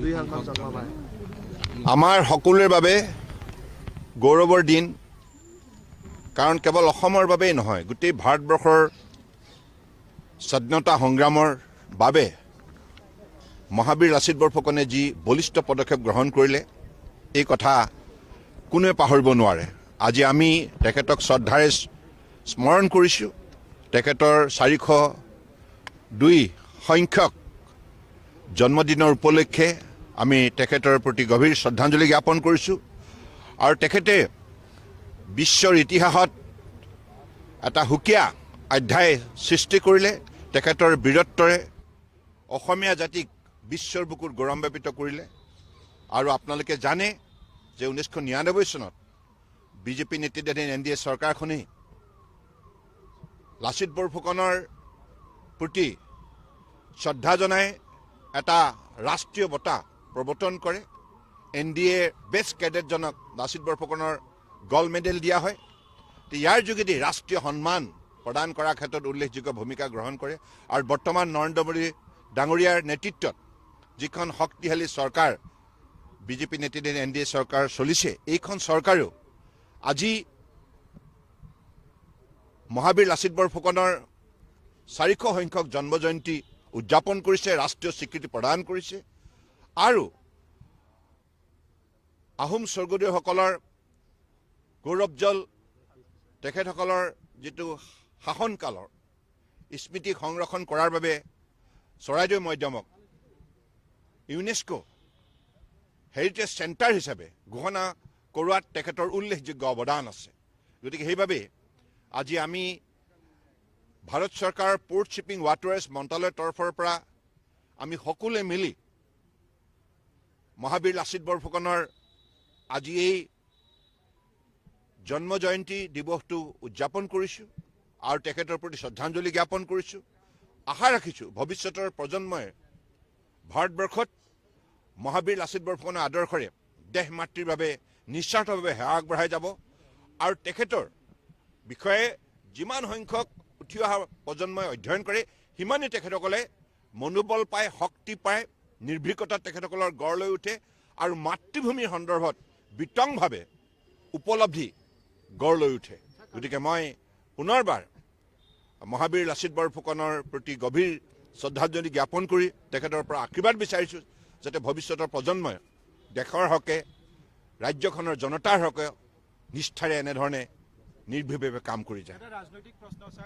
দুই সংখ্যক জন্মবাৰ। আমাৰ সকলোৰে বাবে গৌৰৱৰ দিন, কাৰণ কেৱল অসমৰ বাবেই নহয়, গোটেই ভাৰতবৰ্ষৰ স্বাধীনতা সংগ্ৰামৰ বাবে মহাবীৰ লাচিত বৰফুকনে যি বলিষ্ঠ পদক্ষেপ গ্ৰহণ কৰিলে, এই কথা কোনোৱে পাহৰিব নোৱাৰে। আজি আমি তেখেতক শ্ৰদ্ধাৰে স্মৰণ কৰিছোঁ। তেখেতৰ 402 সংখ্যক জন্মদিনৰ উপলক্ষে আমি তেখেতৰ প্ৰতি গভীৰ শ্ৰদ্ধাঞ্জলি জ্ঞাপন কৰিছোঁ আৰু তেখেতে বিশ্বৰ ইতিহাসত এটা সুকীয়া অধ্যায় সৃষ্টি কৰিলে। তেখেতৰ বীৰত্বৰে অসমীয়া জাতিক বিশ্বৰ বুকুত গৌৰৱান্বিত কৰিলে। আৰু আপোনালোকে জানে যে 1999 চনত বিজেপি নেতৃত্বাধীন এনডিএ চৰকাৰখনেই লাচিত বৰফুকনৰ প্ৰতি শ্ৰদ্ধা জনাই এটা ৰাষ্ট্ৰীয় বঁটা প্ৰৱৰ্তন কৰে। এনডিএ বেষ্ট কেডেটজনক লাচিত বৰফুকনৰ গ'ল্ড মেডেল দিয়া হয়। তে ইয়াৰ যোগেদি ৰাষ্ট্ৰীয় সন্মান প্ৰদান কৰাৰ ক্ষেত্ৰত উল্লেখযোগ্য ভূমিকা গ্ৰহণ কৰে। আৰু বৰ্তমান নৰেন্দ্ৰ মোদী ডাঙৰীয়াৰ নেতৃত্বত যিখন শক্তিশালী চৰকাৰ, বিজেপি নেতৃত্বাধীন এনডিএ চৰকাৰ চলিছে, এইখন চৰকাৰেও আজি মহাবীৰ লাচিত বৰফুকনৰ 400 সংখ্যক জন্ম জয়ন্তী উদযাপন কৰিছে, ৰাষ্ট্ৰীয় স্বীকৃতি প্ৰদান কৰিছে আৰু আহোম স্বৰ্গদেউসকলৰ গৌৰৱোজ্জ্বল তেখেতসকলৰ যিটো শাসনকালৰ স্মৃতি সংৰক্ষণ কৰাৰ বাবে চৰাইদেউ মৈদামক ইউনেস্কো হেৰিটেজ চেণ্টাৰ হিচাপে ঘোষণা কৰোৱাত তেখেতৰ উল্লেখযোগ্য অৱদান আছে। গতিকে সেইবাবে আজি আমি ভাৰত চৰকাৰৰ প'ৰ্ট, শ্বিপিং, ৱাটাৰৱেজ মন্ত্ৰালয়ৰ তৰফৰ পৰা আমি সকলোৱে মিলি মহাবীৰ লাচিত বৰফুকনৰ আজি এই জন্ম জয়ন্তী দিৱসটো উদযাপন কৰিছোঁ আৰু তেখেতৰ প্ৰতি শ্ৰদ্ধাঞ্জলি জ্ঞাপন কৰিছোঁ। আশা ৰাখিছোঁ, ভৱিষ্যতৰ প্ৰজন্মই ভাৰতবৰ্ষত মহাবীৰ লাচিত বৰফুকনৰ আদৰ্শৰে দেশ মাতৃৰ বাবে নিস্বাৰ্থভাৱে সেৱা আগবঢ়াই যাব আৰু তেখেতৰ বিষয়ে যিমান সংখ্যক উঠি অহা প্ৰজন্মই অধ্যয়ন কৰে, সিমানেই তেখেতসকলে মনোবল পায়, শক্তি পায়, নিৰ্ভীকতা তেখেতসকলৰ গঢ় লৈ উঠে আৰু মাতৃভূমিৰ সন্দৰ্ভত বিতংভাৱে উপলব্ধি গঢ় লৈ উঠে। গতিকে মই পুনৰবাৰ মহাবীৰ লাচিত বৰফুকনৰ প্ৰতি গভীৰ শ্ৰদ্ধাঞ্জলি জ্ঞাপন কৰি তেখেতৰ পৰা আশীৰ্বাদ বিচাৰিছোঁ, যাতে ভৱিষ্যতৰ প্ৰজন্মই দেশৰ হকে, ৰাজ্যখনৰ জনতাৰ হকে নিষ্ঠাৰে এনেধৰণে নিৰ্ভীকভাৱে কাম কৰি যায়। এটা ৰাজনৈতিক প্ৰশ্ন, ছাৰ।